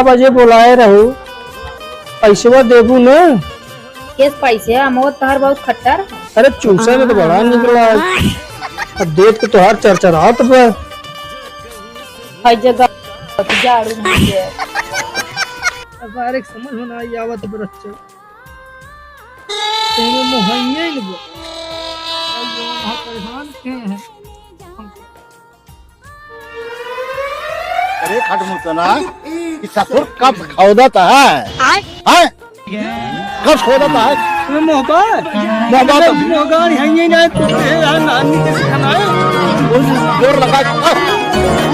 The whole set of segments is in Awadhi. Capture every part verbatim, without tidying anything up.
बजे बोलाए रहू, पैसवा देबू न? केस पैसे, अमवा तोहार बहुत खट्टर। अरे चूसे में तो बड़ा निकला। अब देख के तोहार चरचरात बा। हर जगह झाड़ू नहीं है। अब आरे समझ में ना आई आवत बरच्चो। तेरे मोहइये न बा। अब यहाँ परेशान के हैं। अरे खटमुतना, ई ससुर कब खोदत है? आय? हैं? कब खोदत है? मैं मोहबा। मोहबा तो मोहगान है ये ना, तू ये यार नानी के सिखाना है। जोर लगा।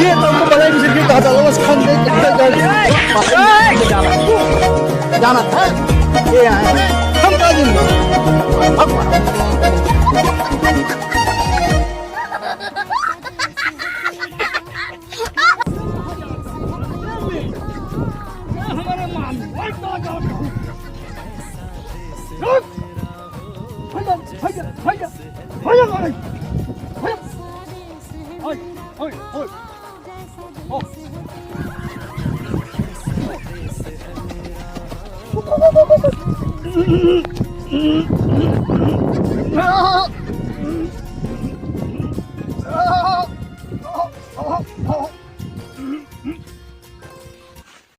ये तो हमको बड़ा ही मुश्किल कहा था, बस खान दे के जाना। जाना था। ये आए हैं। हम का दिन में। हम